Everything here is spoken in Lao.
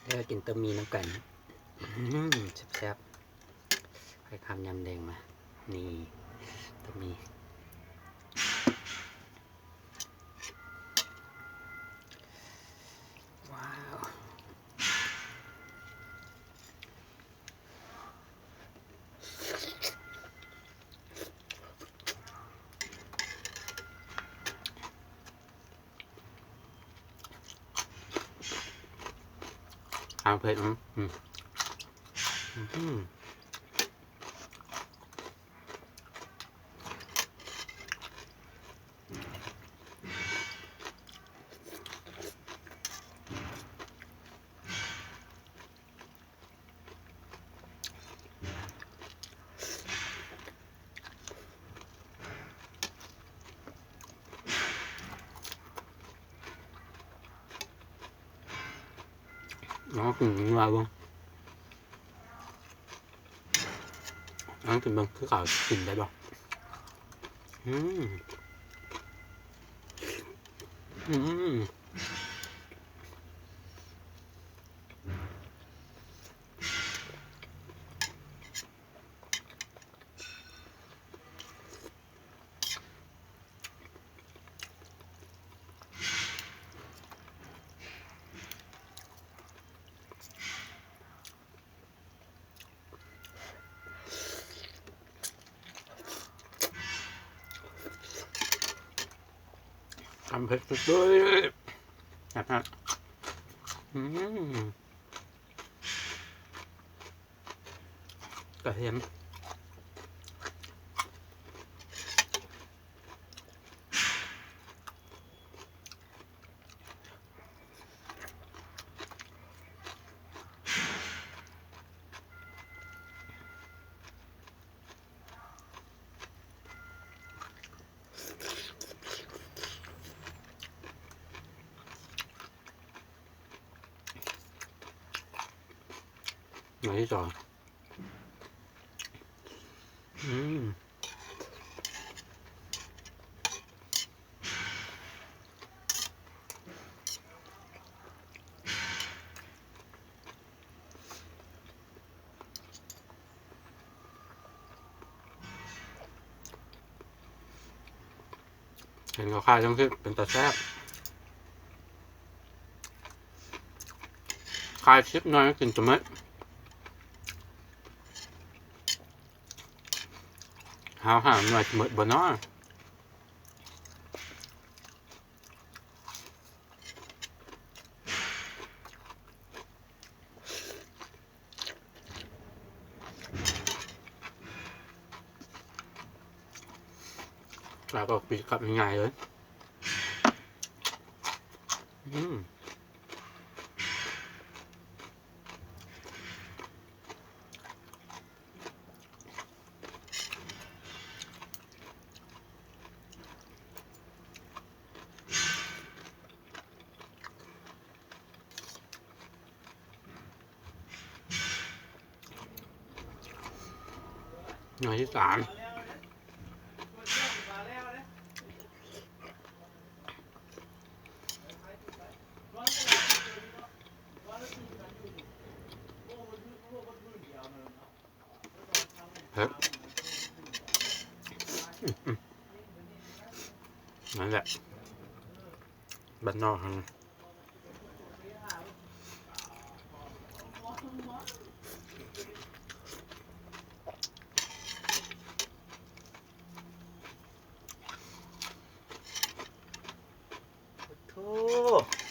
ເດີ ກິນຕົວໝີ່ນຳກັນ. ອືມ ແຊບໆ. ໃຫ້ຄຳຍຳແດງມາ. ນີ້ ຕົວໝີ່. ວ້າວ. ທາງເຜັດ ອືມ ອືມ ອືມ. ລອງກິນໜ່ວຍເບິ່ງ ລອງກິນເບິ່ງ ຄືເຂົາກິນໄດ້ບໍ່? ອືມ ອືມ. ຄຳເຜັດສຸດໆ ແຊບໆ. ອືມ ກະທຽມ. ໜ່ວຍທີ່ສອງ. ອືມ ເຫັນເຂົາຂາຍຈັ່ງຊີ້ເປັນຕາແຊບ. ຂາຍສິບໜ່ວຍກິນຈະໝົດ. ເຮົາຫາໜ່ວຍຊິໝົດບໍ່ນໍ? ແລ້ວກໍປິດກັບງ່າຍໆເລີຍ. ອືມ. ໜ່ວຍທີ່ສາມ. ເຮັດ ອືມ ນັ້ນແຫຼະ ບ້ານນອກຫັ້ນ. ໂອ້ໂຫ